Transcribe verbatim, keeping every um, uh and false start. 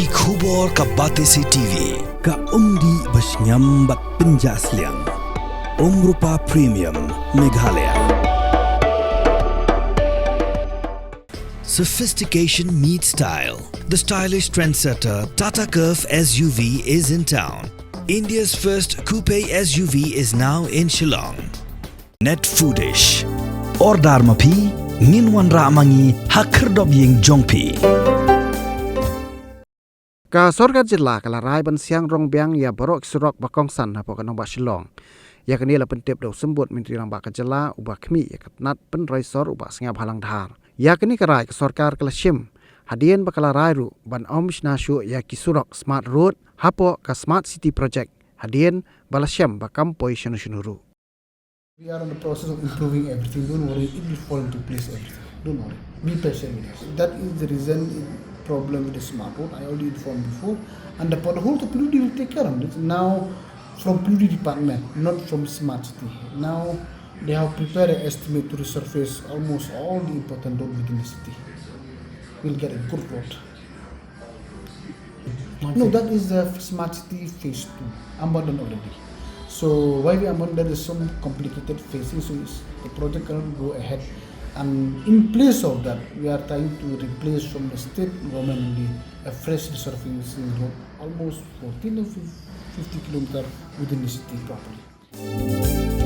Ki khubor ka Batesi T V, ka umdih ba shngiam bad pynjah sliang. Umrupa Premium, Meghalaya. Sophistication meets style. The stylish trendsetter Tata Curvv S U V is in town. India's first coupe S U V is now in Shillong. Net Foodish. Order ma phi, ngin wanrah ma ngi ha khyrdop ïing jong phi. Ka sorkar jylla ka la rai ban siang rong biang ïa baroh ki surok ba kongsan hapoh ka nongbah Shillong. Ïa kane la pyntip da u symbud Myntri Rangbah ka jylla uba khmih ïa ka tnat pynroi sor u Bah Sniawbhalang Dhar. Ïa kane ka rai ka sorkar ka la shim hadien ba ka la rai ruh ban ym shna shuh ïa ki surok Smart Road hapoh ka Smart City Project hadien ba la shem ba kam poi shano shano ruh. We are in the process of improving everything. Don't worry, it will fall into place, everything. Don't worry. Be patient with us. That is the reason it problem with the Smart Road. I already informed before. And the pothole, the P W D will take care of it. Now, from P W D department, not from Smart City. Now, they have prepared an estimate to resurface almost all the important road within the city. We'll get a good road. No, that is the Smart City phase two, abandoned already. So why we abandoned, there is some complicated phasing, so it's, the project cannot go ahead. And in place of that, we are trying to replace from the state government only a fresh resurfacing road, almost fourteen or fifty kilometer within the city properly.